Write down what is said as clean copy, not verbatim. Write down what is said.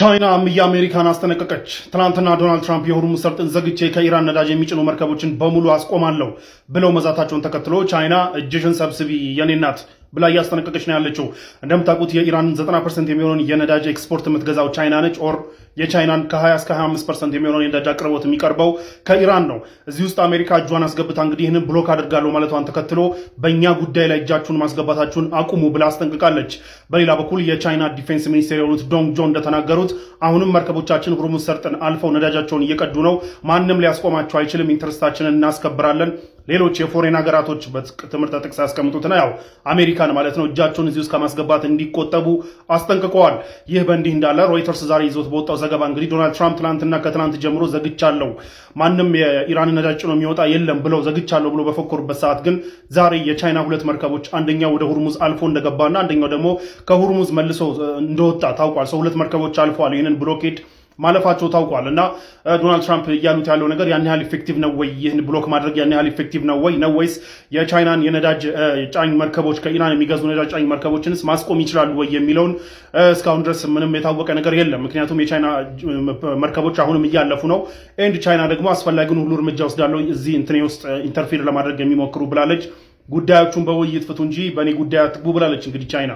ቻይናም የአሜሪካን አስጠነቀቀች። ትናንትና ዶናልድ ትራምፕ የሆርሙዝ ሰርጥን ዘግቼ ከኢራን ነዳጅ የሚጭኑ መርከቦችን በሙሉ አስቆማለሁ ብለው መዛታቸውን ተከትሎ ቻይና እጅሽን ሰብስቢ የኔ እናት ብላ እያስጠነቀቀች ነው ያለችው። እንደምታውቁት የኢራን 90% የሚሆነውን የነዳጅ ኤክስፖርት የምትገዛው ቻይና ነች። Or የቻይናን ከ20 እስከ 25% የሚሆነውን የነዳጅ አቅርቦት የሚቀርበው ከኢራን ነው። እዚህ ውስጥ አሜሪካ እጇን አስገብታ እንግዲህ ይህንን block አድርጋለሁ ማለቷን ተከትሎ በእኛ ጉዳይ ላይ እጃችሁን ማስገባታችሁን አቁሙ ብላ አስጠንቅቃለች። በሌላ በኩል የቻይና defense ሚኒስቴር የሆኑት ዶንግ ጆን እንደተናገሩት አሁንም መርከቦቻችን ሁርሙዝ ሰርጥን አልፈው ነዳጃቸውን እየቀዱ ነው። ማንም ሊያስቆማቸው አይችልም። Interest ኣችንን እናስከብራለን። ሌሎች የ foreign ሀገራቶች በትምህርተ ጥቅስ ያስቀምጡትና ያው አሜሪካን ማለት ነው እጃቸውን እዚህ ውስጥ ከማስገባት እንዲቆጠቡ አስጠንቅቀዋል። ይህ በእንዲህ እንዳለ ሮይተርስ ዛሬ ይዞት በወጣው ዘገባ እንግዲህ ዶናልድ ትራምፕ ትናንትና ከትናንት ጀምሮ ዘግቻለሁ፣ ማንም የኢራን ነዳጅ ጭኖ የሚወጣ የለም ብለው ዘግቻለሁ ብሎ በፎከሩበት ሰዓት ግን ዛሬ የቻይና ሁለት መርከቦች አንደኛው ወደ ሁርሙዝ አልፎ እንደገባና አንደኛው ደግሞ ከሁርሙዝ መልሶ እንደወጣ ታውቋል። So ሁለት መርከቦች አልፈዋል። ይህንን blockade ማለፋቸው ታውቋል። እና ዶናልድ ትራምፕ እያሉት ያለው ነገር ያን ያህል effective ነው ወይ? ይህን block ማድረግ ያን ያህል effective ነው ወይ ነው ወይስ የቻይናን የነዳጅ ጫኝ መርከቦች፣ ከኢራን የሚገዙ ነዳጅ ጫኝ መርከቦችንስ ማስቆም ይችላሉ ወይ የሚለውን እስካሁን ድረስ ምንም የታወቀ ነገር የለም። ምክንያቱም የቻይና መርከቦች አሁንም እያለፉ ነው። And ቻይና ደግሞ አስፈላጊውን ሁሉ እርምጃ ወስዳለሁ እዚህ እንትኔ ውስጥ interfere ለማድረግ የሚሞክሩ ብላለች። ጉዳዮቹን በውይይት ፍቱ እንጂ በእኔ ጉዳይ አትግቡ ብላለች እንግዲህ ቻይና።